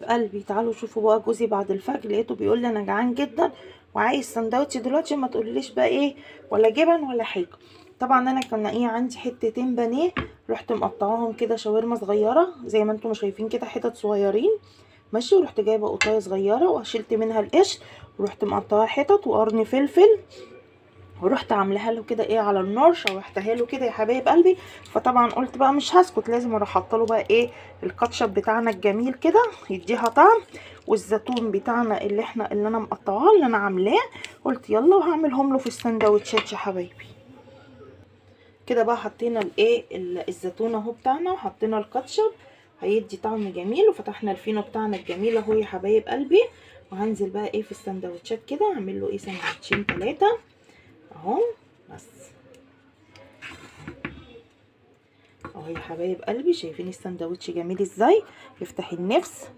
قلبي تعالوا شوفوا بقى جوزي بعد الفجر، لقيته بيقول لي انا جعان جدا وعايز سندوتش دلوقتي، ما تقوليليش بقى ايه ولا جبن ولا حاجة. طبعا انا كان ايه عندي حتتين بانيه، رحت مقطعاهم كده شاورما صغيرة زي ما انتم شايفين كده، حتت صغيرين ماشي. ورحت جايبه قطايه صغيرة وشلت منها القشر ورحت مقطعاها حتت، وقرن فلفل، ورحت عاملاها له كده ايه على النار، شوحتها له كده يا حبايب قلبي. فطبعا قلت بقى مش هسكت، لازم اروح حاطه له بقى ايه الكاتشب بتاعنا الجميل كده يديها طعم، والزيتون بتاعنا اللي انا مقطعاه اللي انا عاملاه. قلت يلا وهعملهم له في السندوتشات يا حبايبي. كده بقى حطينا الايه الزيتون اهو بتاعنا، وحطينا الكاتشب هيدي طعم جميل، وفتحنا الفينو بتاعنا الجميل اهو يا حبايب قلبي. وهنزل بقى ايه في السندوتشات كده، اعمل له ايه سندوتشين 3 اهو بس اهو يا حبايب قلبي. شايفين السندوتش جميل ازاي، يفتح النفس.